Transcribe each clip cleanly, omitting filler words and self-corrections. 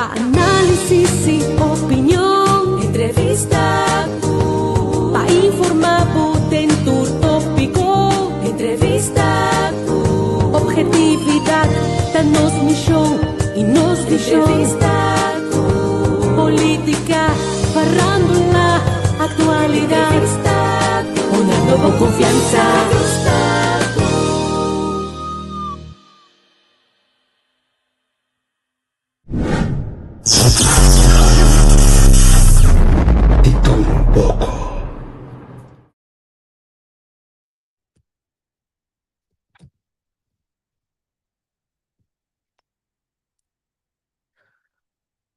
Pa análisis i opinion. Entrevista ku. Pa informá bo den tur tópiko. Entrevista ku. Objetividat ta nos mishon i nos vishon. Entrevista ku. Polítika, farándula, aktualidat. Entrevista ku. Una nobo konfiansa. Entrevista ku. Di tur un poko.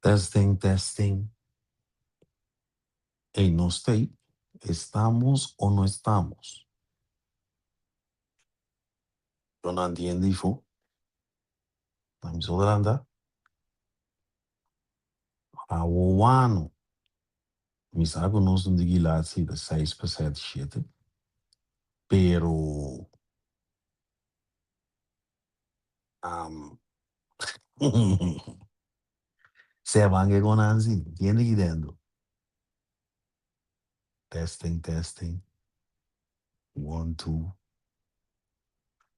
Testing, testing. Ey, nos ta ey. Estamos o no estamos? Yo no entiende ifo. Na mi so lanta. Awowano. Mi sa ku nos no digi laat si ta seis pa sete, shete. Pero um sea ban ke kon nan si. Entiende ki dentro. Testing, testing. One, two.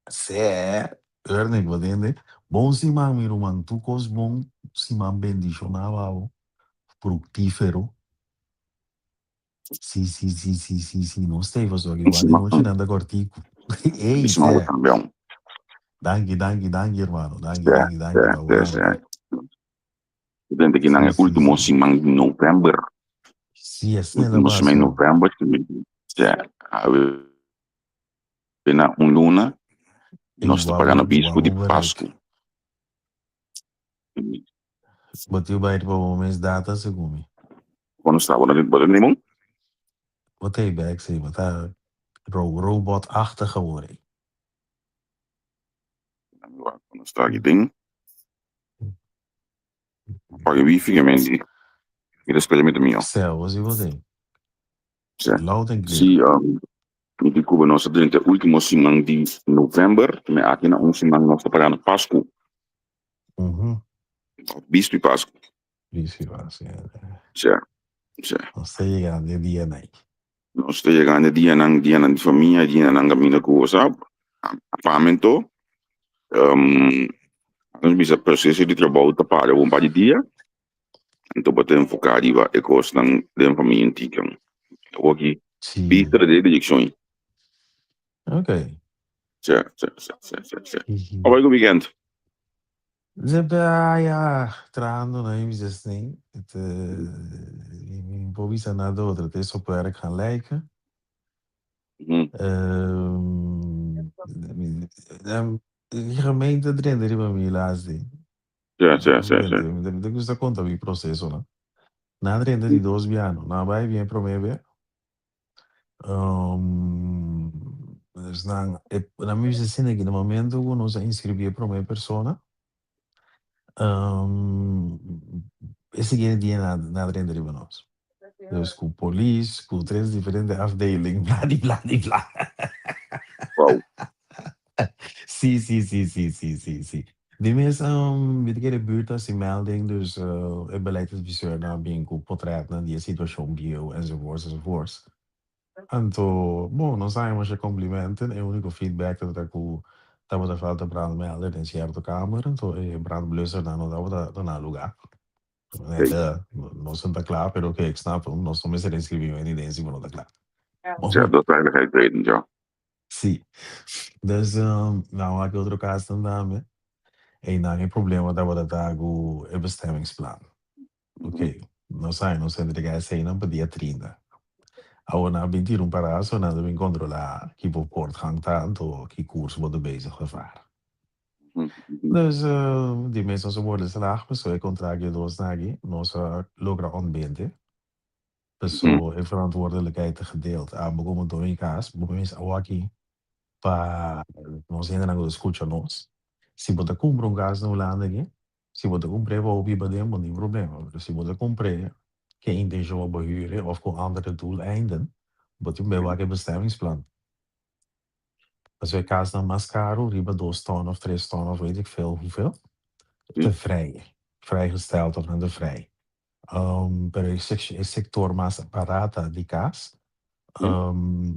Sè, Ernie, bo tende? Bon siman, mi ruman. Tur kos bon. Siman bendishoná pa bo. Fruktífero. Sí, sí, sí, sí, sí, sí. Nos ta ei pasobra Bon igual e siman. nochinan ta kòrtiku. Bon Ey, siman bo sè. tambe. Danki, danki, danki, hermano. Danki, Sè, danki, sè, danki pa sè, wou. sè. Tende ki nan Sí, e sí, último sí. siman di novèmber. Sí, asina ta Último siman di pasa. novèmber. Sè, awe na un luna Ey, nos ta paga na wou, bispu di wou bereik. Pasku. Bo tin bai riba bo mes data segun mi. Bo no sa, bo no bo ta bon? Bo ta ei bek si, bo ta ro robotachtig geworden. Mi wak bo no sta aki den. Paga wifi ke men di. Mi ta spera mi ta mihó. Sel, bo si bo tin. Sè. Loud and clear. Si, mi di ku bo nos ta drenta e ultimo siman di novèmber, mi aki na un siman nos ta paga na Pasku. Of bispu Pasku. Bispu Pasku, ya. Sè, sè. Nos ta yegando e dianan. Nos ta yegando e dianan, dianan di famia, dianan kaminda ku bo sa apamento. Nos bisa proseso di trabou ta para un par di dia, anto bo ta enfoká riba e kosnan den famia antikan. Awor aki bista ta den e direkshon ei. Ok. Sè, sè, sè, sè, sè, sè. How bai ku weekend? Zepe, ya, trahando na MZ Het, mi por bisa nada otro. Het is op werk gaan lijken. Die gemeente drenta riba mi laatst. Sè, sè, sè, sè. Mi ta gusta konta mi prosesonan. Nan drenta di dos biano. Nan bai bien promé be. Dus nan, e, nan mi bisa asina aki, na momento ku nos a inskribí e promé persona, e siguiente dia nan, nan a drenta riba nos. Dus ku polis, ku tres diferente afdeling, bla di bla di bla. Wow. Sí, sí, sí, sí, sí, sí, sí. Di mes, mi ta kere buurt hasi melding, dus e beleidsadviseur nan a bin ku potretnan di e situashon bieu enzovoorts enzovoorts. Anto, bon, nos a haña masha komplimenten, e úniko feedback tabata ku tabata falta brandmelder den sierto kamer, anto e brandblussernan no tabata na lugá. Oké. Nos no ta kla, pero oké, ik snap hem, nos no mester inskribí wen den si bo no ta kla. Ja, dat veiligheidsreden, ja. Sí. Dus, nan wak e otro kasnan tambe. Einan e problema tabata ta ku e bestemmingsplan. Oké, nos a nos a entregá eseinan pa dia 30. Awor nan a bin tira un paraso, nan ta bin kontrolá ki bo voortgang ta anto ki koers bo ta bezig ta varen. Dus, di mes nos a worde slag, pasobra e kontrakt di e dosnan aki nos a logra ontbinde. Paso e verantwoordelijkheid ta gedeeld. Abo komo doño di kas, bo mes awaki pa nos hendenan ku ta skucha nos. Si bo ta kumpra un kas na Hulanda aki, si bo ta kumpr'é pa bo biba aden, bo no tin problema. Pero si bo ta kumpr'é ku e intenshon pa bo hür'é òf ku andere doeleinden, bo tin bai wak e bestemmingsplan. Pasobra e kasnan mas karu, riba dos ton òf tres ton òf weet ik veel hoeveel, ta vrij. Vrijgesteld of nan ta vrij. Pero e sector mas barata di cas,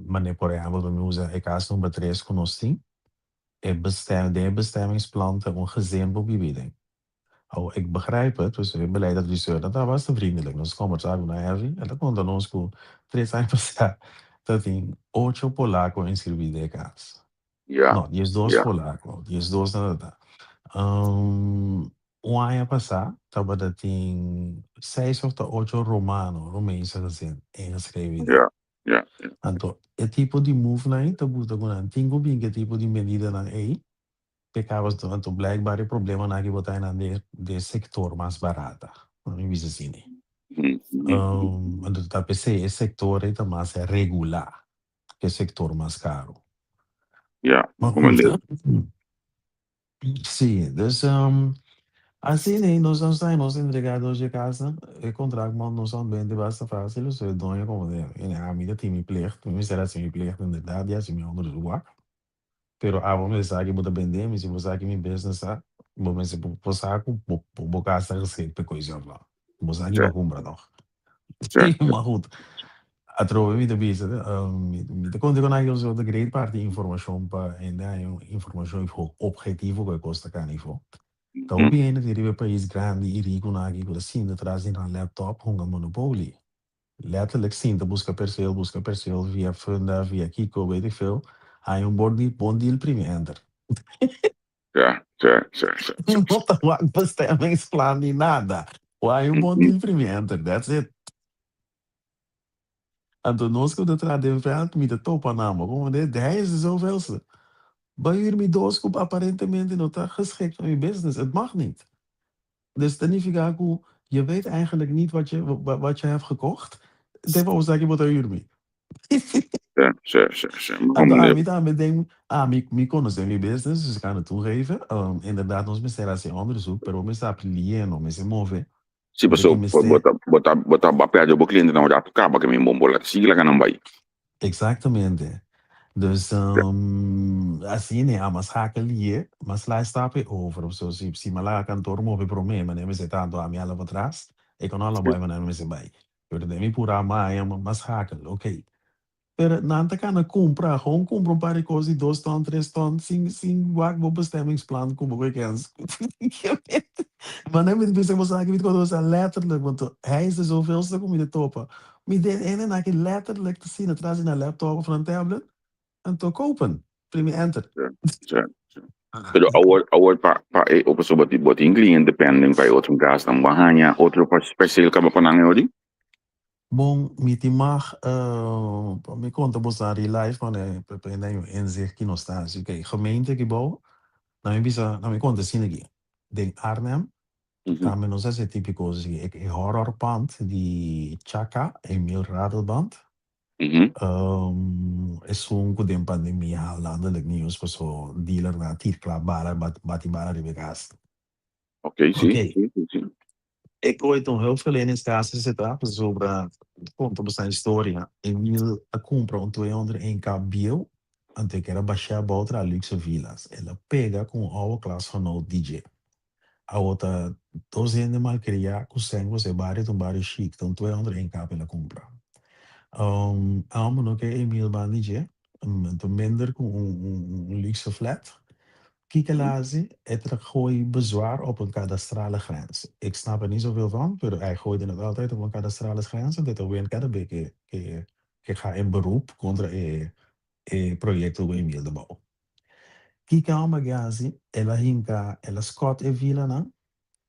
manera por ehempel mi usa e cas number 3 cu nos tin, e bestem, den e bestemmingsplan ta un gezin por bibi den. Oh, ik begrijp het, dus e beleidadviseur dat ta basta vriendelijk. Nos combersa cu nan heavy, el a conta nos cu 3 aña pasa ta tin ocho polaco inscribi den e cas. No, 12 polaco, 12 ta. Un aña pasa tabata tin seis of ta ocho romano, Romeinse gezin ingeschreven. Anto, e tipo di move nan ta buta cu nan tin cu bin cu e tipo di medidanan ey, pe caba anto blijkbaar e problemanan aki bo ta nan den sector mas barata. Mi bisa asina. Anto ta p'esey e sector ey ta mas regula cu e sector mas caro. Maar Como goed, sí, dus asina ey nos nos ta nos entrega dos dje cas, e contract man nos a bende basta facil, dus e doño como de ami ta tin mi plicht, mi mester haci mi plicht inderdaad di haci mi onderzoek wak. Pero abo mester sa ki bo ta bende mi, si bo sa ki mi business ta, bo mester bo sa cu bo cas ta geschikt pa e coiso of no. Bo sa ki bo a cumpra toch. Maar goed, atrobe mi ta bisa, mi ta conta cu nan yo ta great parti informacion pa hende haña un informacion objetivo cu e cos ta cana ifo. Ta hopi hende tin riba e pais grandi y riconan aki cu ta sinta tras di nan laptop hunga Monopoly. Letterlijk sinta busca perceel via Funda, via Kiko, weet ik veel. Haña un bon deal, bon deal primi enter. Ja, sí, sí, sí. No ta wak bestemmingsplan ni nada. Haña un bon deal primi enter, that's it. Anto nos cu ta traha den veld mi ta topa nan, como de hij is de zoveelste. Bij mi dos cu aparentemente no ta geschikt voor mi business. Het mag niet. Dus ta nifica cu je weet eigenlijk niet wat je hebt gekocht. Te pa bo bo ta huur mi. Sí. Anto Como ami tambe denk, ah, mi conoce mi business, dus ik kan het toegeven. Inderdaad, nos mester haci onderzoek, pero mi sa plieno, mi se move. Sí, Anto paso ki mester bo ta bapia bo cliente na rato caba que mi bombola sigla ka nan bai. Exactamente. Dus asina, ne, a schakel hier, maar sla stapje over of zo. Si mi laga kantoor move prome, maar mi zit tanto a mi ala patras, ik kan alle bij, maar mi se bij. Pero den mi pura maya, ma schakel, oké. Pero nan ta kana cumpra, gewoon cumpra un par di cos di 2 ton, 3 ton, sin wak bo bestemmingsplan como weekends. Maar nee, mi bisa bo sa ki mi sa letterlijk, want hij is de zoveelste kom je de toppen. Mi den ene na ki letterlijk te zien atrás in een laptop of een tablet en te kopen. Primi enter. Sí. Pero awor pa e o paso bo tin cliente pending pa e otro cas nan bahanha otro pa perceel ka pa nan odi? Bon, mi ti mag, mi conta bo sa real life, maar nee, pe na inzicht ki nos ta. Oké, gemeentegebouw, na mi bisa, na mi conta asina aki. Den Arnhem, tambe nos a típico, e horrorpand di Chaka, Emile Ratelband. Esun ku den pandemia landelijk nieuws paso dealer na tira bala bati bala riba cas. Oké, sí, sí. Ik ooit een hulpverleningscasus zitten, sobre conta bastante historia. Emil a compra un 201K bieu, anto cu era basha outra luxe villas. El a pega cu un oude klasgenoot DJ. A outra dos hende malcria, cu sangue você barrio, un barrio chic, então 201K el a compra. Amo no ke Emil ban DJ, anto minder cu un luxe flat. Kijk lazi, het gooi bezwaar op een kadastrale grens. Ik snap er niet zoveel van, maar hij gooide het altijd op een kadastrale grens. En dit alweer cada week que que ga in beroep contra e proyecto cu Emil de bouw. Kijk aan gazi, el a hinka, el a schot e villa na,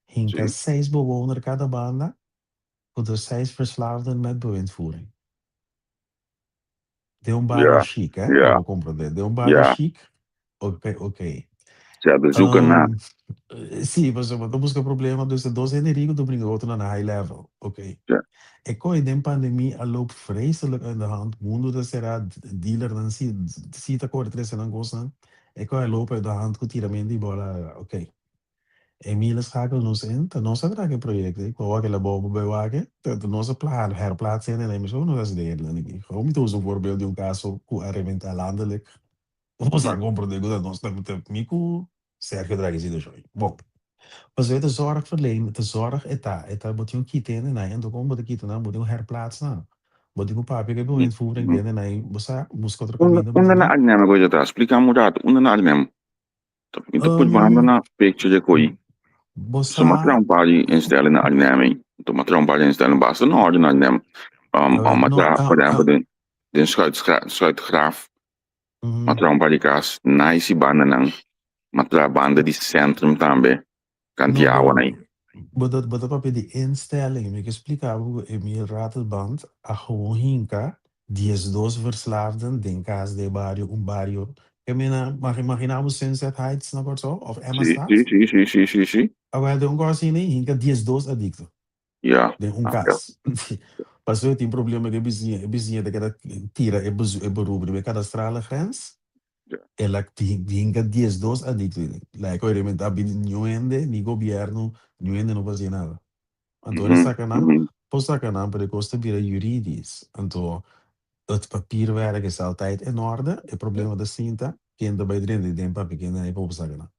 hinka seis bewoner cada banda, voor de seis verslaafden met bewindvoering. De un barrio chic, hè? We comprenden. De un barrio chic. Oké. Ja, de zoeken naar. Sí, mas bo busca problema, dus de dos hende rico, bringa otro na high level. Oké. E coy den pandemia a loop vreselijk uit de hand. Mundo ta sera, dealer dan si si ta core tres en cosnan. E coy a loop uit de hand cu tiramento di bola. Oké. Emile schakel nos in, ta nos a traha project, ik wou wak la bobo bij wake, ta nos a plan herplaatsen en dan zo nos de hele. Gewoon mi usa un voorbeeld di un caso cu a reventa landelijk. Nos a comprende cu nos ta mi cu Sergio Draghi situacion. Bon. Pasobra e ta zorgverlening, ta zorg e ta, e ta bo tin un kita hende nan, anto kon bo ta kita nan, bo tin un herplaats nan. Bo tin ku papia ku e bewindvoering di hende nan, bo sa buska otro Unda, kaminda pa unda ta na nan. Arnhem e ta? Splika mi un rato, unda na Arnhem? Mi ta purbando na picture de koi. Bo So m'a sa. traha un par di instelling na Arnhem ei. Anto m'a traha un par di instelling basta na orde na Arnhem. Awel, M'a no, traha, ah, por ehempel, ah. den, den Schuitgraaf, m'a traha un par di kas nice bandanan. M'a traha banda di centrum tambe, No, kanti awa pero na ei. bo ta papia di instelling. Mi ke splika bo ku Emile Ratelband a gewoon hinka 12 verslaafden den kas den bario, un bario. Ke mena, imagina bo Sunset Heights na Kòrsou òf Emmastad. Si, si, si, si, si, si. Awel, den un kos asina hinka 12 adikto den un kas. Pasobra tin problema ku e bisiña, e bisiña ta keda tira e e beroep riba e kadastrale grens. El a hinka 12 adikto den. Like ora mi ta bini niun hende, ni gobièrnu, niun hende no por hasi nada. Anto ora saka nan, por saka nan, pero e kos ta bira juridisch. Anto het papierwerk is altijd in orde. E problema ta sinta, ken ta bai drenta den papia, ken ta por saka nan.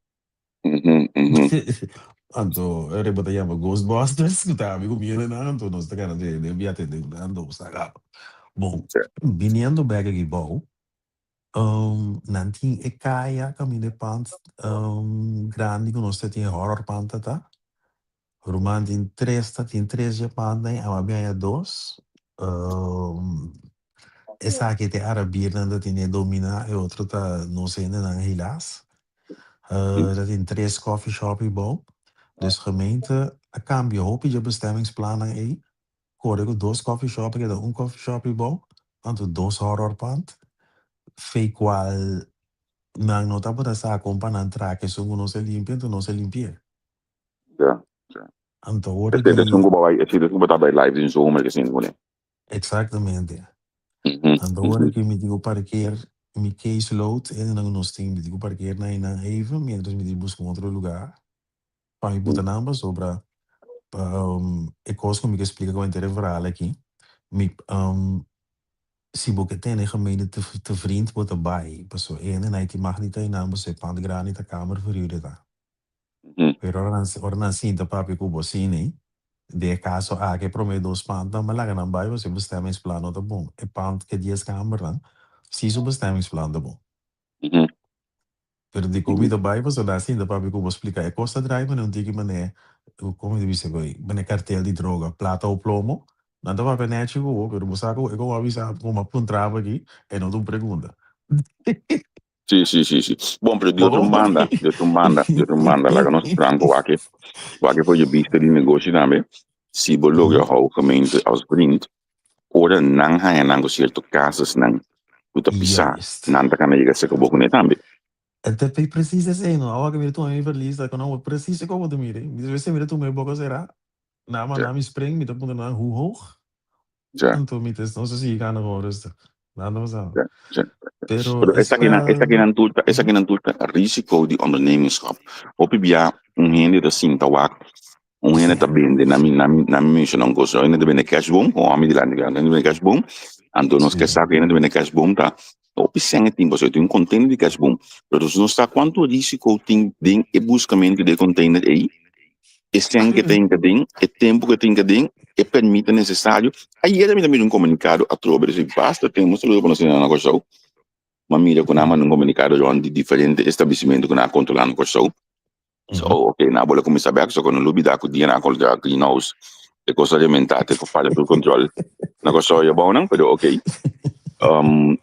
Anto ora bo ta yama Ghostbusters, ku ta ami ku mi hendenan, anto nos ta kana den biaha den anto saka. Bon, biniendo bek aki bou, nan tin e kaya kaminda e pand grandi ku nos ta tin e horrorpand ta ta. Ruman tin tres ta tin tres dje pandnan i awe mi haña dos. Esaki ta e arabirnan ta tene dominá, e otro ta nos hendenan helaas. Ta tin tres coffee shop hibou. Dus gemeente a kambia hopi dje bestemmingsplannen ei. Kore ku dos coffee shop a keda un coffee shop hibou, anto dos horrorpand. Fe kual nan no tabata sa kon pa nan traka esun ku no se limpia, anto no se limpi'é. Ja. Anto ora Esei ta esun ki. ku bo bai, esei ta esun ku bo ta bai live den zomer ke sin kuné. Exactamente. Anto ora ki mi tin ku parkeer mi caseload, hendenan ku nos tin, mi tin ku parkeer nan einan even mientras mi tin buska un otro lugar pa mi buta nan pasobra e kos ku mi ke splika ku henter e verhaal aki, mi si bo ke tene gemeente te te vriend bo ta bai pasobra e hendenan ei tin mag di ta einan pasobra e pand grandi ta kamerverhuurder ta. Pero ora nan ora nan sinta papia ku bo asina, den e kaso aki e promé dos pandnan mi a laga nan bai pasobra e bestemmingsplan no ta bon. E pand ku e dies kambernan, si su bestemmingsplan ta bon. Pero dikon mi ta bai pasobra nan sinta papia ku bo splika e kos ta drai manera un tiki manera, kon mi ta bisa ku manera kartel di droga, plata o plomo. Nan ta papia nechi ku bo, pero bo sa ku e kon a bisa ku mi a puntra bo aki, e no ta un pregunta. Si, si, si, si. Bon, pero di otro banda, di otro banda, di otro banda, laga nos franco wak, wak for je bista di negoshi tambe. Si bo logra hou gemeente als vriend, ora nan haña nan ku cierto casusnan ku ta pisá, nan ta kana yega serka bo kuné tambe. E ta precies esei no. Awor ku mi ta tuma mi verlies, ku nan precies kon bo ta mira. Mi ta mira tuma e boka será. Na manda mi spring, mi ta puntra nan hoe hoog. Anto mi ta nos a sigui gana gewoon rustig. Nada pasando. Pero Pero esta esakinan tur ta, esakinan tur ta risico di ondernemerschap. Hopi bia un hende ta sinta wak, un hende ta bende, na mi na mi na mi menciona un cosa, un hende ta bende cash boom, con ami dilanti, un hende ta bende cash boom, anto nos ke sa ku hende ta bende cash boom ta hopi sèn e tin, pasobra e tin un container di cash boom, pero nos no sa cuanto risico tin den e buscamento di e container ei. E sèn ke ta hinka den, e tempu ke ta hinka den, e pèrmit ta nesesario. Ayera mi ta mira un komunikado atrobe, disi basta tempu, un saludo pa nos hendenan na Kòrsou. Mi a mira ku nan a manda un komunikado rònt di diferente establesimentu ku nan a kontrolá na Kòrsou. So, oke, nan a bole kuminsá bèk, so ku no lubidá ku dia nan a kontrolá Greenhouse, e kos a rementá te ku falla tur kontrol na Kòrsou e abounan, pero oke. Mi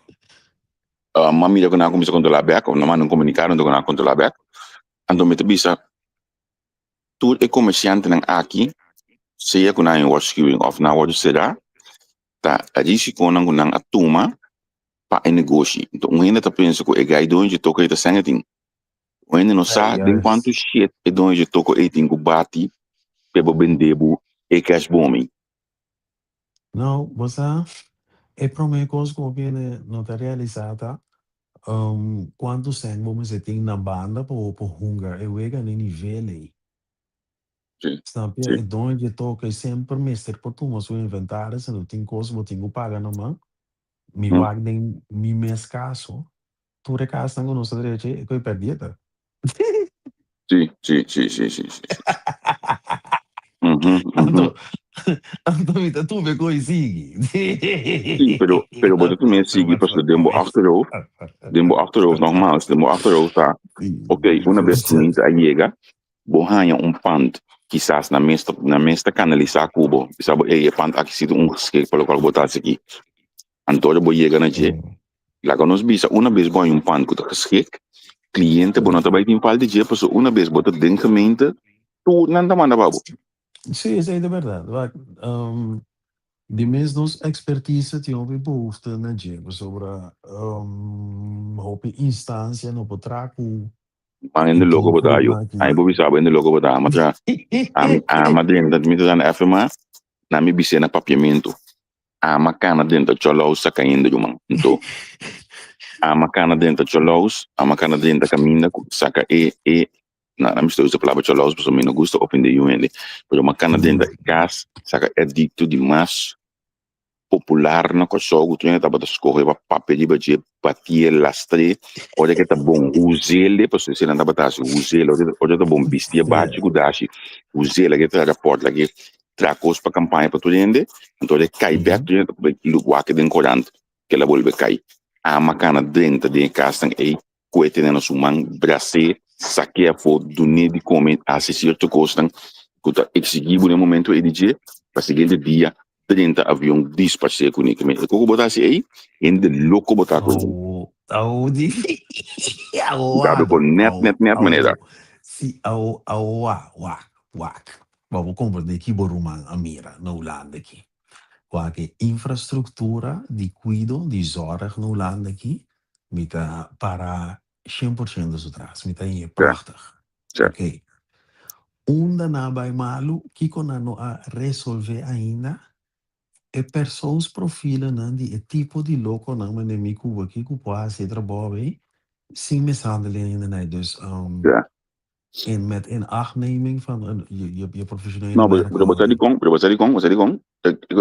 a mira ku nan a kuminsá kontrolá bèk, òf nan a manda un komunikado anto ku nan a kontrolá bèk. Anto mi ta bisa. Tur e komersiantenan aki, sea ku nan a waarschuwing òf nan a wòrdu será, ta risikonan ku nan a tuma pa e negoshi. Enton un hende ta pensa ku e gai doño dje toko ei ta sèn e tin. Un hende no sa den kuantu shit e doño dje toko ei tin ku bati p'e bo bende bo e cash bom ei. No, bo sa, e promé kos ku bo bini no ta realisá ta kuantu sèn bo mester tin na banda pa bo por hunga e wega na e nivel ei. Snap je? E doño di e toko ei semper mester por tuma su inventaris en tin kos bo tin ku paga na man. Mi wak den mi mes kaso, tur e kasnan ku nos ta drecha ei, e koe pèrdí e ta. Sí, sí, sí, sí, sí, sí. Anto, anto mi ta tuve koi sigui. Sí, pero bo ta tumé sigui pasobra den bo achterhoofd, den bo achterhoofd nogmaals, den bo achterhoofd ta, ok, una bes gemeente a yega, bo haña un pand, kisas nan mes ta, nan mes ta kanalisá ku bo, bisa bo, ey, e pand aki si ta un geschikt pa lokual ku bo ta hasi aki. Anto ora bo yega na dje, laga nos bisa, una bes bo haña un pand ku ta geschikt, kliente bo no ta bai tin falta dje, pasobra una bes bo ta den gemeente, tur nan ta manda pa bo. Sí, esei ta bèrdat. Wak, di mes nos ekspertise tin hopi behoefte na dje, pasobra hopi instansia no por traha ku Man hende loko bo ta yo. Ai bo bisa bo hende loko bo ta. Ama tra ami ama drenta mi ta na FMA na mi bis'é na papiamentu. Ama kana drenta Cholaus sa kayendo yu man. Nto ama kana drenta Cholaus, ama kana drenta kaminda ku saka e e na na mi sta usa palabra Cholaus pasobra mi no gusta ofende yu hende. Pero ama kana drenta e kas saka e adikto di mas popular na Kòrsou ku tur hende tabata skohe pa papia riba dje, batié, lastr'é, ora ke ta bon huz'el, pasobra esei nan tabata hasi, huz'el, ora ta bon bistié bachi ku dashi, huz'el, lag'é traha rapòrt, lag'é traha kos pa kampaña pa tur hende, anto ora e kai bèk tur hende ta bai wak den korant ke el a bolbe kai. Ama kana drenta den e kasnan ei ku e tene na su man, bras'é, sak'é afó, dun'é di kome, hasi sierto kosnan ku ta eksigí bo den e momento ei di dje, pa siguiente dia drenta avion dispach'é kuné. Ke men e kos ku bo ta hasi ei, hende loko bo ta ku esei. Awo, awo di, awo Gabi wak, bo nèt awo, nèt nèt manera. awo, si, awo, awo wak, wak, wak. Bo bo komprendé ki bo ruman a mira na Hulanda aki. Wak e infrastruktura di kuido, di zòrg na Hulanda aki, Mi ta para 100% su tras. Mi ta hñ'e prachtig. Ok. Unda nan a bai malu, kiko nan no a resolve ainda? E persoonsprofilennan di e tipo di lokonan manera mi ku aki ku por hasi e trabou ei sin mishandeling ainda nai. Dus in met inachtneming van een je je je profesionele No, pero bo sa werkhouding. dikon, pero bo sa dikon, bo sa dikon,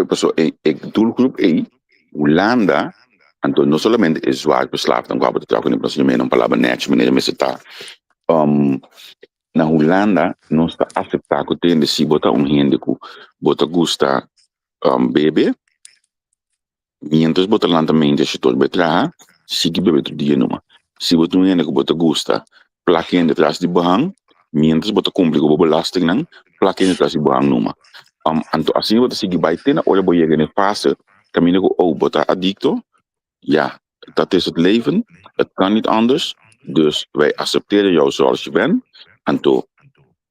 paso e e doelgroep ei, Hulanda, anto no solamente e zwaar verslaafden ku tabata traha kuné, pasobra mi un palabra nèchi manera mester ta, na Hulanda nos ta aseptá ku tende si bo ta un hende ku bo ta gusta bebe, Mientras bo ta lanta mente si tur bai traha, sigui bebe tur dia numa. Si bo ta un hende ku bo ta gusta plak hende tras di bo han, mientras bo ta kumpli ku bo belastingnan, plak hende tras di bo han numa. Anto asina bo ta sigui bai te na ora bo yega na e fase kaminda ku oh bo ta adikto, ya, dat is het leven, het kan niet anders, dus wij acepteren jou zoals je bent, anto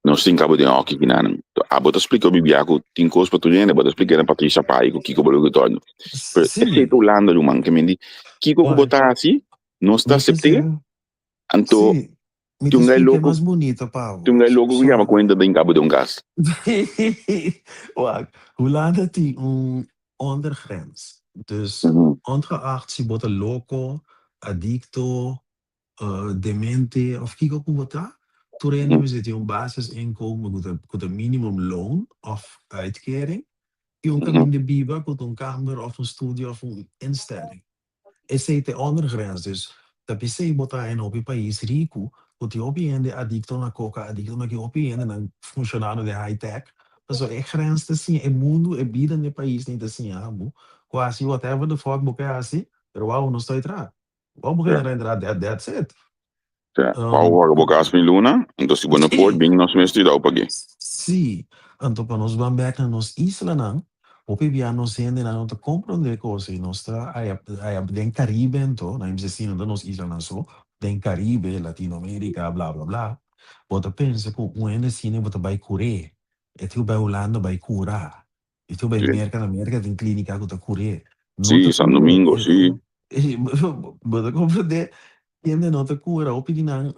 Nos tin kaba den hoki kinanan. Abo ta splika mi bia ku tin kos pa tur hende, bo ta splika na Patricia Pai ku kiko bo lo retorno. Pero Sí. esei ta Hulanda ruman, ke men di kiko ku bo Wak, ta hasi, nos ta mi ta asept'é, siña. anto Sí, mi tin ta un gai splika loko, mas bunito pa tin bo. un gai loko ku yama So, kuenta den kaba den un kas. wak, Hulanda tin un ondergrens. Dus ongeacht si bo ta loko, adikto, demente of kiko ku bo ta, tur hende mester tin un basisinkomen ku ta ku ta minimumloon of uitkering i un kaminda biba ku ta un kamber of un studio of un instelling. Esei ta e ondergrens. Dus ta p'esei bo ta haña hopi pais riku ku tin hopi hende adikto na koka, adikto na ki, hopi hendenan funshonando den high tech, pasobra e grens ta siña, e mundu, e bida den e paisnan ta siña bo ku hasi whatever the fuck bo ke hasi, pero wou no stoi traha. Bo bo genera entrada, that, that's it. Ja, pa hoga bo gas mi luna, anto si bo no por, bin nos mes dau pag'é. Sí, anto pa nos ban bek na nos islanan, hopi bia nos hendenan no ta komprondé kos ei. Nos ta aya aya den Karibe anto, nan bisa si no ta nos islanan so, den Karibe, Latinoamerika, bla bla bla, bo ta pensa ku un hende asina bo ta bai kur'é, e tin ku bai Hulanda bai kura. I tu bai Merka, na Merka tin klínika ku ta kur'é. No Sí, ta San kur'é. Domingo, sí. Bo ta komprendé? Hende no ta kura. Hopi di nan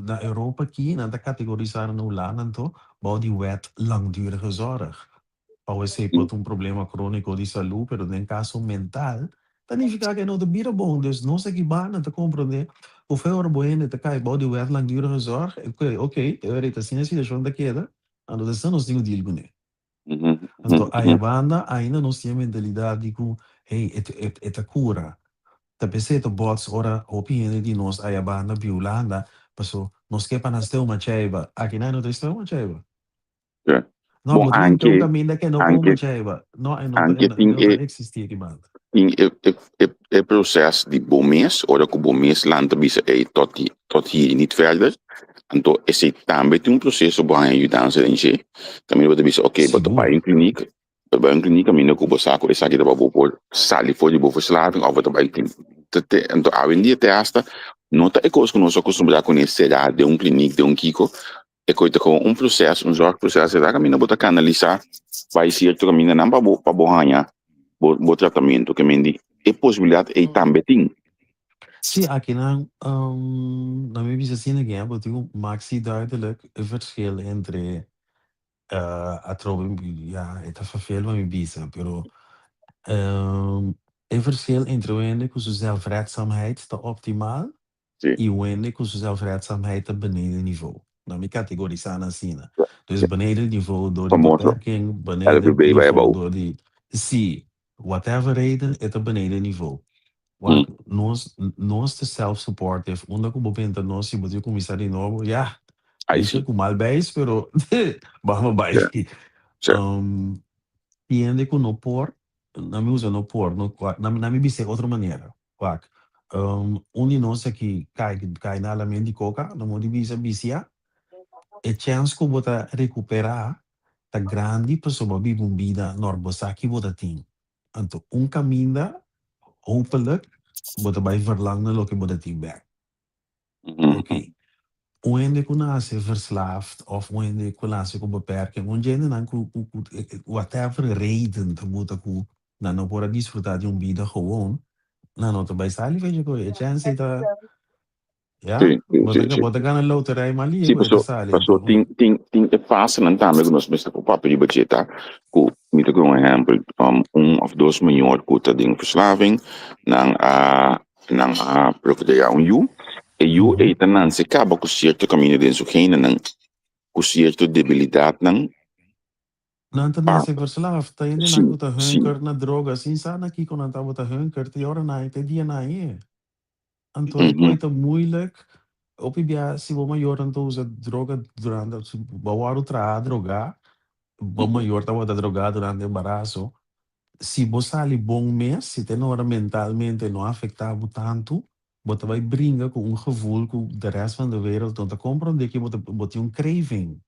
na Europa aki, nan ta kategorisá nan na Hulanda anto bou di wet langdurige zorg. Pasobra esei por ta un problema króniko di salú, pero den kaso mental ta nifiká ku e no ta bira bon. Dus nos aki banda ta komprendé ku fe ora bo hende ta kai bou di wet langdurige zorg, oke, e ora ei ta asina e situashon ta keda, Anto ta esnan nos tin ku deal kuné. Anto aya banda ainda nos tin e mentalidat di ku hey e ta kura. Ta p'esei ta bots ora hopi hende di nos aya banda bi Hulanda paso Nos ke pa nan stoma cheiba. Aki nan no ta stoma cheiba. Ja. No, Bon, bo tin anke, un kaminda ke no anke, koma cheiba. No, e no ta, anke e no, e tin no ta e, existi aki banda. tin e, e, e, e proces di bo mes, ora ku bo mes lanta bisa, ey, tot, hi- tot hier y niet verder. Anto esei tambe tin un proceso bo haña yudansa den dje. Kaminda bo ta bisa, oké, bo ta Sigur. bai un kliniek, bo ta bai un kliniek kaminda ku bo sa ku esaki ta pa bo por sali for di bo verslaving òf bo ta bai klin te te anto awendia te hasta no ta e kos ku nos a kustumbrá kuné será den un kliniek den un kiko e kos ta komo un proces un zorgproces será kaminda bo ta kanalisá bai sierto kamindanan pa bo pa bo haña bo bo tratamentu ke men di e posibilidat ei tambe tin. Sí, akinan um, na mi bisa asina ke bo tin un maxi duidelijk e verschil entre Atrobe ya e ta vervel pa mi bisa, pero e verschil entre un hende ku su zelfredzaamheid ta optimal Sí. i un hende ku su zelfredzaamheid ta beneden niveau. Na mi kategorisá nan asina. Dus Sí. beneden niveau dor di Famoso beperking, beneden LVB bai niveau abou. dor di, sí, whatever reden e ta beneden niveau. Wak, nos, nos ta self-supportive. Unda ku bo benta nos, si bo tin kuminsá di nobo, ya, Ai Misha sí. ku mal beis, pero bamo bai. Ja, ja. Tin hende ku no por, na mi usa no por, no, na, na mi bis'é otro manera. Wak, un di nos aki kai, kai na alamen di koka, no mo di bisa bisia, e chèns ku bo ta rekuperá ta grandi pasobra bo a biba un bida nor bo sa ki bo ta tin. Anto un kaminda, hopelijk, bo ta bai verlang na loke bo ta tin bèk. Ok. Un hende ku nase verslaafd òf un hende ku nase ku beperking, un dje hendenan ku ku ku whatever reden ta buta ku nan no por a disfrutá di un bida gewoon, nan no ta bai sali fecha ku e chèns ei ta. Ya, Sí, sí, bo ta sí, sí. bo ta gana loterij mas Sí, lihe ku e ta paso, sali paso anto. tin, tin, tin e fasenan tambe ku nos mester por papia riba dje ta ku mi ta kue un ehèmpel, un òf dos mayor ku ta den verslaving, nan a nan a procreá un yu, e yu ei ta nanse kaba ku sierto kaminda den su genenan, ku sierto debilidatnan Nan ta pa nase verslaafd, ta hendenan sí, ku ta sí. hunker na droga sin sa na kiko nan tabata hunker te ora nan te dia nan e. Anto e koe ta moeilijk. Hopi bia si bo mayornan ta usa droga durante, si bo wòrdu traha drogá, bo mayor tabata drogá durante embaraso, si bo sali bon mes, si te nora mentalmente no afektá bo tantu, bo ta bai bringa ku un gevoel ku de rest van de wereld no ta komprondé ke bo ta bo tin un craving.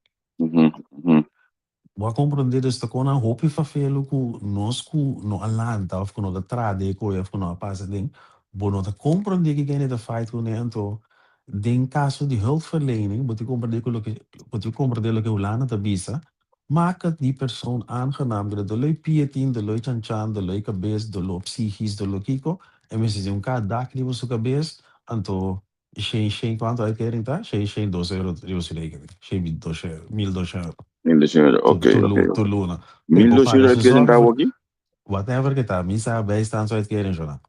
Bo a komprondé dus ta kon nan hopi fafelu ku nos ku no a lanta òf ku no ta traha den e koe òf ku no a pasa den, bo no ta komprondé ki kende ta fight kuné. Anto den kaso di hulpverlening bo tin komprondé ku loke bo tin komprondé loke Hulanda ta bisa, maak het die persoon aangenaam, de doló pia tin, doló chanchan, doló kabes, doló psichis, doló kiko, e mester tin un ka dak riba su kabes, anto Shen shen cuanto uitkering ta? Shen shen dos euro riba su rekening. Shen mi dos euro, 1200 euro. 1200 euro, Tur ok, tur ok. lu tur luna. Pe Mil por dos paga euro su uitkering ta zorg, awoki? whatever ke ta, mi sa bijstandsuitkering zo nan.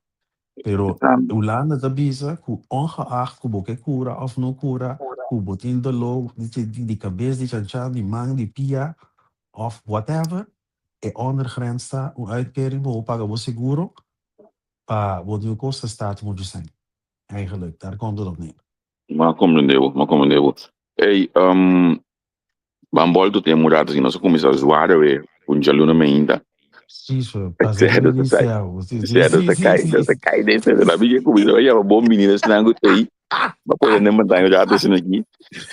Pero Ta. Hulanda ta bisa ku ongeacht ku bo ke kura of no kura, ku bo tin doló di di di kabes, di chanchan, di man, di pia of whatever, e ondergrens ta un uitkering bo por paga bo seguro pa bo tin un kosta staat muchu sèn. Eigenlijk, daar komt het op neer. M'a comprende bo, m'a comprende bo. Ey, um, ban bolto te murata si nos a cuminsa zware we un djaluna mainta. Sí, so, pasa Sero riba ta di sai. céu. Sí, sí, Sero sí, ta sí, kai, sí. ta kai den sero. La bigge cuminsa oye, bon bini esnan cu tei. Ba pone den pantalla rato asina aki.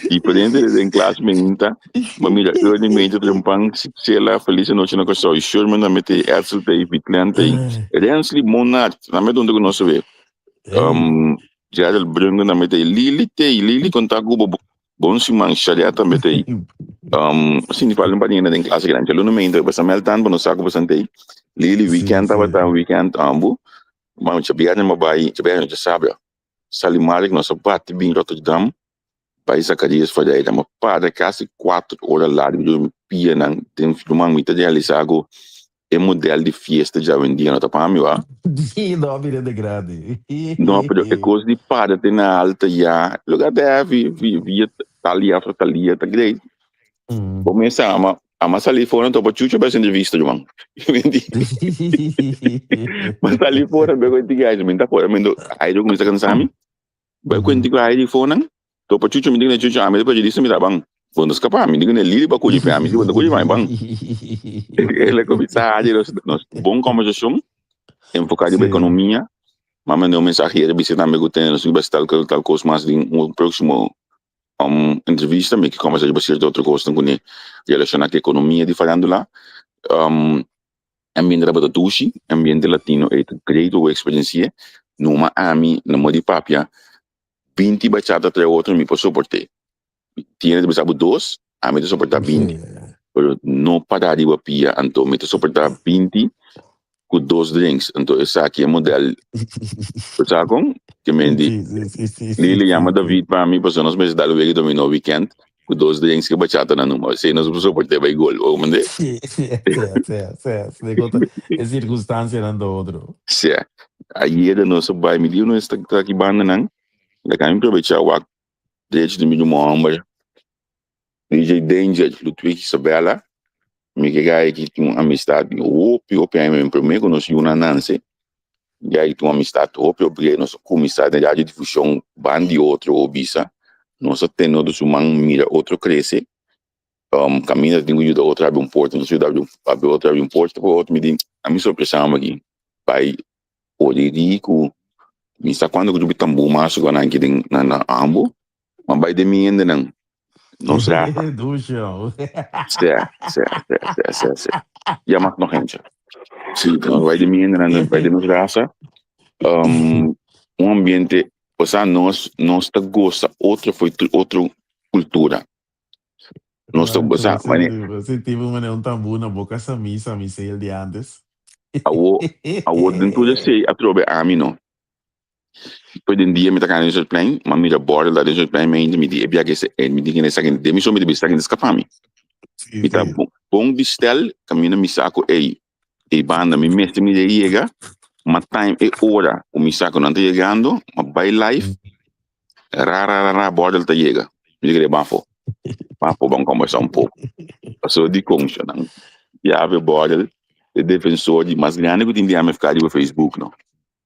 Diferente den klas mainta. Ma mira, early mainta trempan, Sela, Felice Noche na Kòrsou, Sherman tambe tei, Edsel tei, Vitlen tei, Rensley Monart, tambe donde ku nos a ve. Um, Gerald Brungen tambe tei, Lili tei, Lili konta ku bo bon siman, Sharia tambe tei. Um, sin falta un par di hende den klas grandi. Djaluna mainta, basta mèl tantu, no sa ku basta tei. Lili, weekend tabata weekend ambu. Ma djabièrnè mi a bai, djabièrnè no, djasabra. Sali Marek nos a bati bin Rotterdam bai Zacarias Ferreira mi a para casi cuatro ora largo dor mi pianan den ruman mi ta realisa cu e model di fiesta djawendia no ta pa mi wa. Sí, no a bira de grandi. No, pero e cos di para te na alta ya, lugar ta heavy, via tal after tal dia ta great. Bo mester ama Ama sali fora topa Chucho pa entrevista ruman. Ma sali fora be kwenti guys, mi ta fora mi do aire kuminsa kansa mi. Bai kwenti ku aire fonan. Topa Chucho, mi di kuné, Chucho, ami ta periodista, mi ta ban. Bo no skapa, mi di kuné, Lili bo a kuji pe ami, si bo ta kuji pa mi ban. El a kuminsá haci nos, nos bon kòmbersashon, enfoká riba ekonomia. M'a manda un mensahe ayer bisa tambe ku tene nos riba tal tal kos mas den un próksimo entrevista, mi ke kòmbersá riba sierto otro kosnan kuné relashoná ku ekonomia di farándula. Ambiente tabata dushi, ambiente latino ei ta great pa bo eksperensi'é. Numa ami na moda di papia 20 bachata trae otro mi por soport'é. Tiene ta bisa bo dos, ami ta soportá 20. Pero no para riba pia, anto mi ta soportá 20 ku dos drinks. Anto esaki e model, bo sa kon? Ke men di, Lili yama David pa mi pasobra nos mester dal wega dominó weekend ku dos drinks ke bachata na numa. Esei nos por soport'é bai gol, bo komprendé? Sí, sí, sí, sí, sí. E sirkunstansianan ta otro. Sí. Ayera nos a bai, mi di nos ta aki bandanan, laga mi probechá wak drechi di mi ruman hòmber, DJ Danger, Ludwig Isabella, mi ke gai ki tin un amistad di hopi hopi aña, mi promé ku nos yunan nanse, gai tin un amistad hopi hopi grei, nos a kuminsá den radiodifushon ban di otro o bisa, nos a tene otro su man mira otro krese, kaminda tin ku yuda otro abri un porta, nos yuda abri otro abri un porta pa otro, mi di ami sorpresa aki bai ori di ku mi sa kuantu ku jubi tambú mas ku nan aki den nan ambo, ma bai den mi hendenan nos rasa. Dushi. Sè, sè, sè, sè, sè, sè. Ya mag nog eentje. Sí, nos bai den mi hendenan, bai den nos rasa. Um, un ambiente, osea nos, nos ta gosa otro for otro kultura. Nos ta gosa, mane. Sentí bo mane un tambú na boka Samí, Samí Sale di antes. Awo, awo den tur esei atrobe ami no. Despues den dia mi ta kana den Zuidplein, m'a mira bòrdel la den Zuidplein mente, mi di e biaha ese, mi di kende esaki, den mi so mi di bisa esaki ta skapa mi. Mi ta bon di stèl kaminda mi sa ku ey, ey banda mi mester mira e yega, m'a time e ora ku mi sa ku nan ta yegando, m'a bai live, ra ra ra ra bòrdel ta yega. Mi di kende ban afó, ban afó ban kòmbersá un poko. Pasobra dikon nan yabe bòrdel e defensor di mas grandi ku tin di MFK riba Facebook no.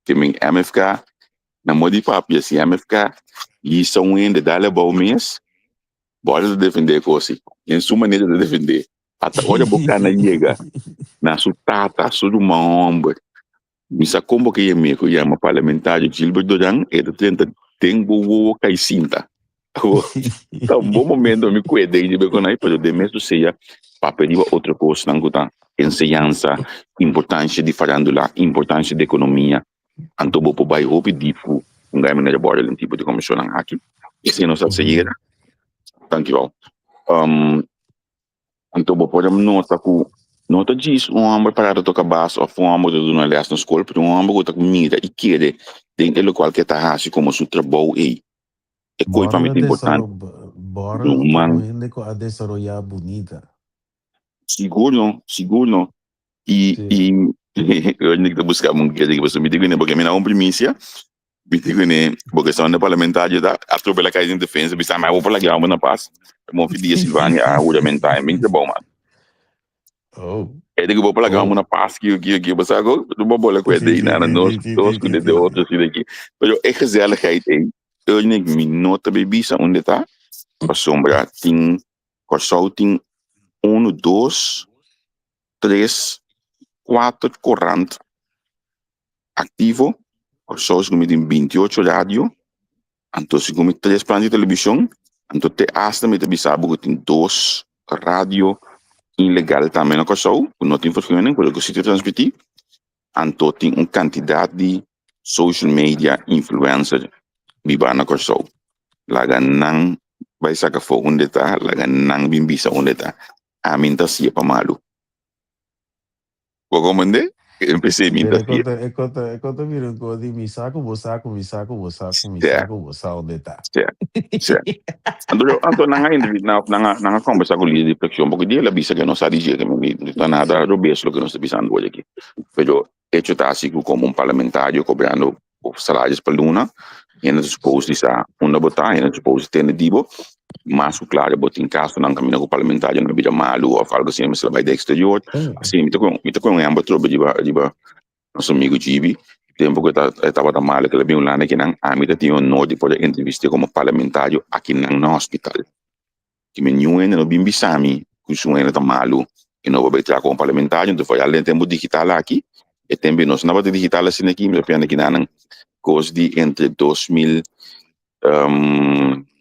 Ke men MFK na moda di papia si MFK yisa un hende dal abou mes bo ta defende e kos si den su manera ta defende ata ora bo kana yega na su tata su ruman homber mi sa kon bo ke yam'e ku yama parlamentario Gilbert Doran e ta drenta den bo wowo kai sinta ta un bon momento mi kue den dje beko nai pero den mes tu sea papia riba otro kosnan ku ta enseñansa, importancia di farandula, importancia di economia, anto bo por bai hopi diep ku un gai manera borda den tipo di kombershonnan aki. Esei nos a hasi ayera. Dankjewel. Um, anto bo por nota ku no ta djis un hòmber pará ta toka bas òf un hòmber ta duna lès na skol, pero un hòmber ku ta mira i kere den e lokual ku e ta hasi komo su trabou ei. E koi pa mi ta importante. Borrel ta un hende ku a desaroyá bunita. Sigur no, sigur no. I, i, Rodney ta busca un keer di pasobra mi di kuné porque mi na un primisia, mi di kuné porque son de parlamentario ta atrobe la kai den defensa bisa mi a por laga amo na pas. Mo fi dia Silvania a huramentá en bin trabou man. Oh. E di ku bo por laga amo na pas kio kio kio bo sa ku bo bola ku e Sí, dei sí, nana sí, nos sí, sí, dos sí, ku sí, de sí, sí. otro si de aki. Pero e gezelligheid ei, Rodney mi no ta bay bisa unda ta pasobra tin Kòrsou tin unu, dos, tres, kuater korant aktivo. Kòrsou segun mi tin 28 radio, anto segun mi tres plan di televishon, anto te asta mi ta bisa bo ku tin dos radio ilegal tambe na Kòrsou ku no tin vergunning pero ku si ta transmití. Anto tin un kantidat di social media influencer biba na Kòrsou. Laga nan bai saka afó unda e ta, laga nan bin bisa unda e ta. Ami n'ta hasié pa malu. Bo komprendé? Empecé mi n'ta Pero hasié. e kos ta, e kos ta bira un kos di mi sa ku bo sa ku mi sa ku bo sa ku mi Sè, sa ku bo sa unda e ta. sè, sè. Anto, anto nan a entrevi-, nan, nan a, nan a kombersá ku lider di frakshon, pasobra di el a bisa ke no sa di dje, ke no ta nada robes loke nos ta bisando hoy aki. Pero hecho ta asi ku komo un parlamentario kobrando salarios pa luna, hende ta supos di sa unda bo ta, hende ta supos di tende di bo, mas ku klaro bo tin kasonan kaminda ku parlamentarionan a bira malu òf algu asina mester a bai den eksterior. Asina mi ta kohe, mi ta kohe un ehèmpel atrobe riba, riba nos amigu Gibi. Tempu ku e tabata malu ku el a bin Hulanda akinan, ami ta tin honor di por a entrevist'é komo parlamentario akinan na hospital. Ki mi niun hende no bin bisa mi ku su hende ta malu i no por bai traha komo parlamentario. Enton foral den tempu digital aki, e tempu ei nos no tabata digital asina aki, mi ta piensa kinanan kos di entre 2000,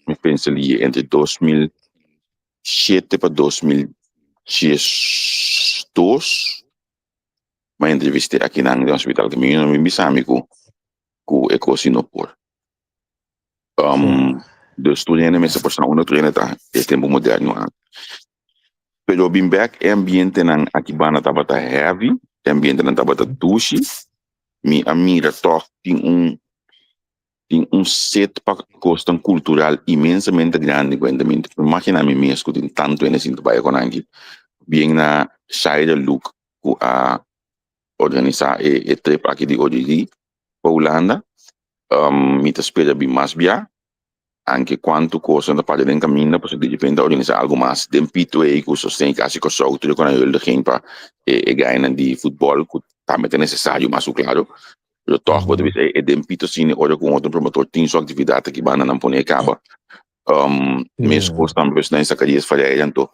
mi pensa li entre 2007 pa 2012. M'a entrevist'é akinan den hospital ku mi no bin bisa mi ku ku e kos no por. Dus tur hende mester por sa unda tur hende ta e tempu moderno aki. Pero bin bek e ambientenan aki banda tabata heavy, e ambientenan tabata dushi, mi a mira tòg tin un tin un set pa kosnan kultural inmensamente grandi ku hende mi imagina mi mes ku tin tantu hende sinta bai kon aki bien na Shaira Luke ku a organisá e trip aki di OGD pa Hulanda. Mi ta spera bin mas bia anke kuantu kosnan ta papia den kaminda pasobra di repente ta organisá algu mas den pito ei ku sosten kasi Kòrsou tur e ku nan huldiging pa e gainan di futbòl ku tambe ta nesesario mas ku klaro. Pero tòg bo ta bisa e den pito asina ora ku un otro promotor tin su aktividat aki banda nan pone e kaba. Meskos tambe pues nan Zacarias Ferreira anto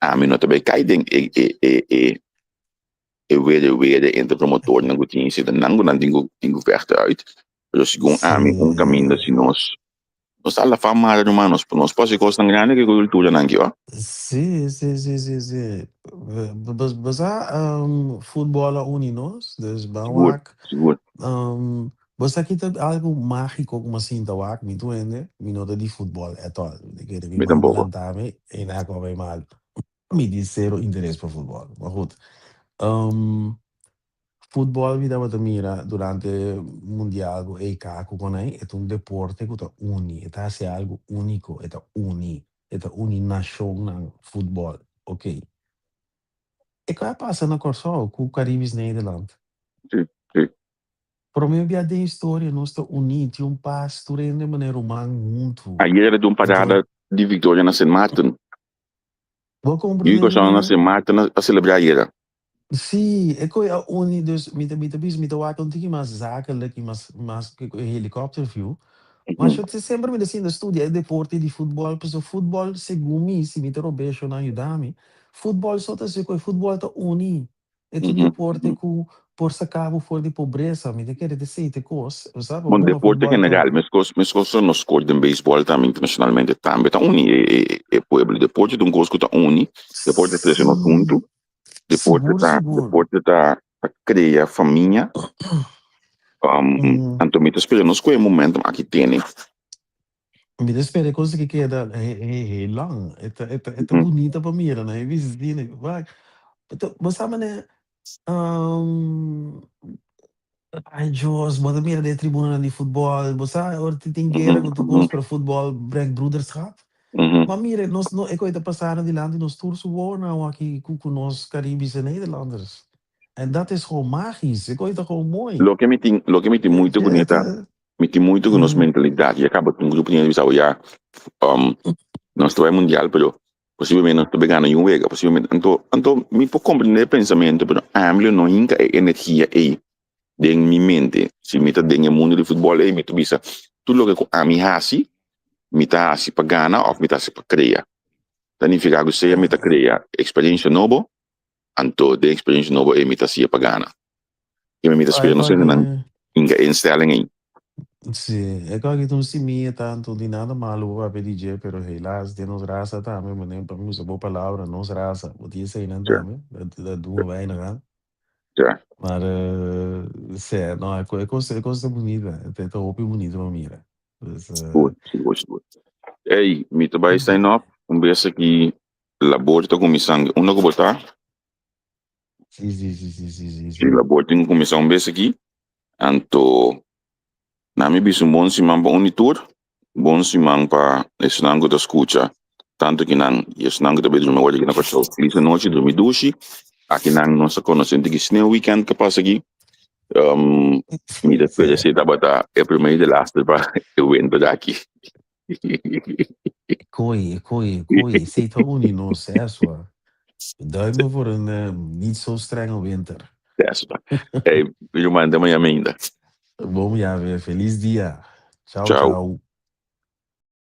ami no ta bai kai den e e e e e were were entre promotornan ku tin si ta nan ku nan tin ku tin ku vechten uit. Pero segun ami un kaminda si nos nos ta la fama ruman nos nos por hasi kosnan grandi ku e kulturanan aki wak. Sí, sí, sí, sí, sí. Bo sa futbol a uni nos, dus ban Sigur, wak. sigur. Bo sa ki ta algu mágiko ku mi a sinta wak, mi tur hende, mi no ta di futbol at all. Mi kere mi Mi mama tampoco. lanta mi i nan a kòmbe mal. Mi tin sero interes pa futbol. Maar goed. Futbol mi tabata mira durante mundial ku EK ku konai, e ta un deporte ku ta uni, e ta hasi algu úniko, e ta uni, e ta uni nashonnan, futbol, ok. E kos a pasa na Kòrsou ku Caribisch Nederland. Sí, sí. Promé bia den historia nos ta uní, tin un pas tur hende manera ruman huntu. Ayer ta un parada di viktoria na Sint Maarten. Bo Yu komprendé Kòrsou na mi? Sint Maarten a selebrá ayera. Sí, e koe a uni, dus mi ta mi ta bisa mi ta wak un tiki mas zakelijk i mas mas ku e helikòpter view. Ma sho te semper mi ta sinta studia e deporte di futbòl, pasobra futbòl segun mi, si mi ta rob'é sho nan yuda mi, futbòl so ta hasi ku e futbòl ta uni. E ta un deporte ku por saka bo for di pobresa, mi ta kere ta esei ta e kos, bo sa, pa Bon, hunga deporte futbòl ta. general, meskos meskos nos skor den beisbòl tambe internashonalmente tambe ta uni e e e pueblo. Deporte ta un kos ku ta uni, deporte ta trese nos huntu. Deporte Sigur, ta, sigur. deporte ta, ta crea famia. Anto mi ta spera nos cu e momentum aki tene. Mi ta spera e cosa ki keda heel lang. E ta, e ta, e ta bunita pa mira, no? E bisti, wak. Bo sa mane, Ay Dios, bo ta mira den e tribunanan di futbòl, bo sa ora tin tin guera ku tur kos, pero futbòl brengt broederschap. Ma mira, nos no e koe ta pasando dilanti nos tur su wowonan awaki ku ku nos Caribische Nederlanders. En dat is gewoon magisch, e koe ta gewoon mooi. Loke mi tin, loke mi tin moeite kuné ta, mi tin moeite ku nos mentalidat. Ya kaba tin un grupo di hende bisa bo ya, nos ta bai mundial pero Posiblemente nos ta bay gana un wega, posiblemente. Anto, anto mi por comprende e pensamento, pero ami lo no hinca e energia ey den mi mente. Si mi ta den e mundo di futbol ey, mi ta bisa, tur loke cu ami haci, mi ta haci pa gana of mi ta haci pa crea. Ta nifica cu sea mi ta crea experiencia nobo, anto den experiencia nobo ey mi ta haci'e pa gana. Keme mi ta spera nos hendenan hinca e instelling ey. Sí, e kos aki ta un simia tantu di nada malu bo papia di dje, pero helaas den nos rasa tambe, manera pa mi usa bo palabra, nos rasa, bo tin eseinan tambe, dat doen we weinig aan. Maar sea, no, e kos e kos ta bunita, e ta hopi bunita pa mira. Dus. Sigur, sigur, sigur. Ey, mi ta bai sign up, un bes aki labor ta kuminsá, unda ku bo ta? Sí, sí, sí, sí, sí, sí, Sí, sí. labor tin ku kuminsá un bes aki. Anto, na mi bisa un bon siman pa un i tur, bon siman pa esnan ku ta skucha, tantu kinan i esnan ku ta bai drumi awor aki na Kòrsou. Felis anochi, drumi dushi. Akinan nos a konosé un tiki sneu weekend ku a pasa aki. Mi ta spera si tabata e promé i de laste pa e winter aki. Koi, koi, koi, esei ta uni nos, eswa. Duimen voor een niet zo strenge winter. Eswa. Ey, mi ruman, te mañana ainda. Bon, ya, felis dia. Chau, Chau. Chau.